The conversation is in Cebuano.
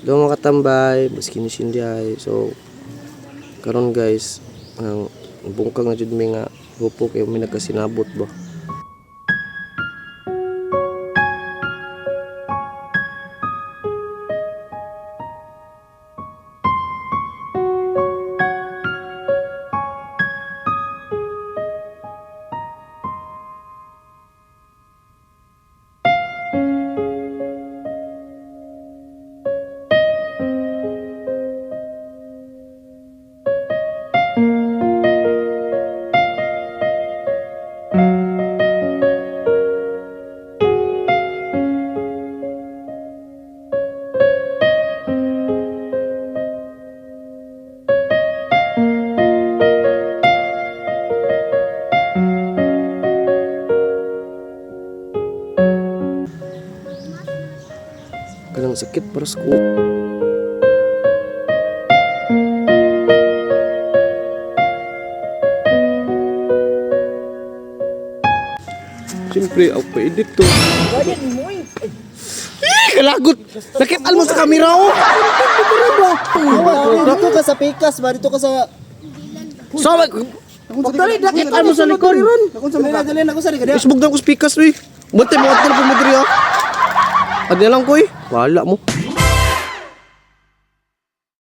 Hello, mga katambay, baski ni Shindy ay. So karon, guys, ang bungkag na jud mi nga grupo kay mi nagkasinabot ba. Kanang sakit para sa ko. Siyempre, ako pa-edit to. Eh, kalagot! Nakitaan mo sa kamera, oh! Dito ka sa pikas ba? Dito ka sa So, dali, nakitaan mo sa likod! Dali na, dali na ako sa likod. Facebook na ko speakers, uy. Bantay mo, atal po mo diri, ah. Ano lang ko, eh. Wala mo.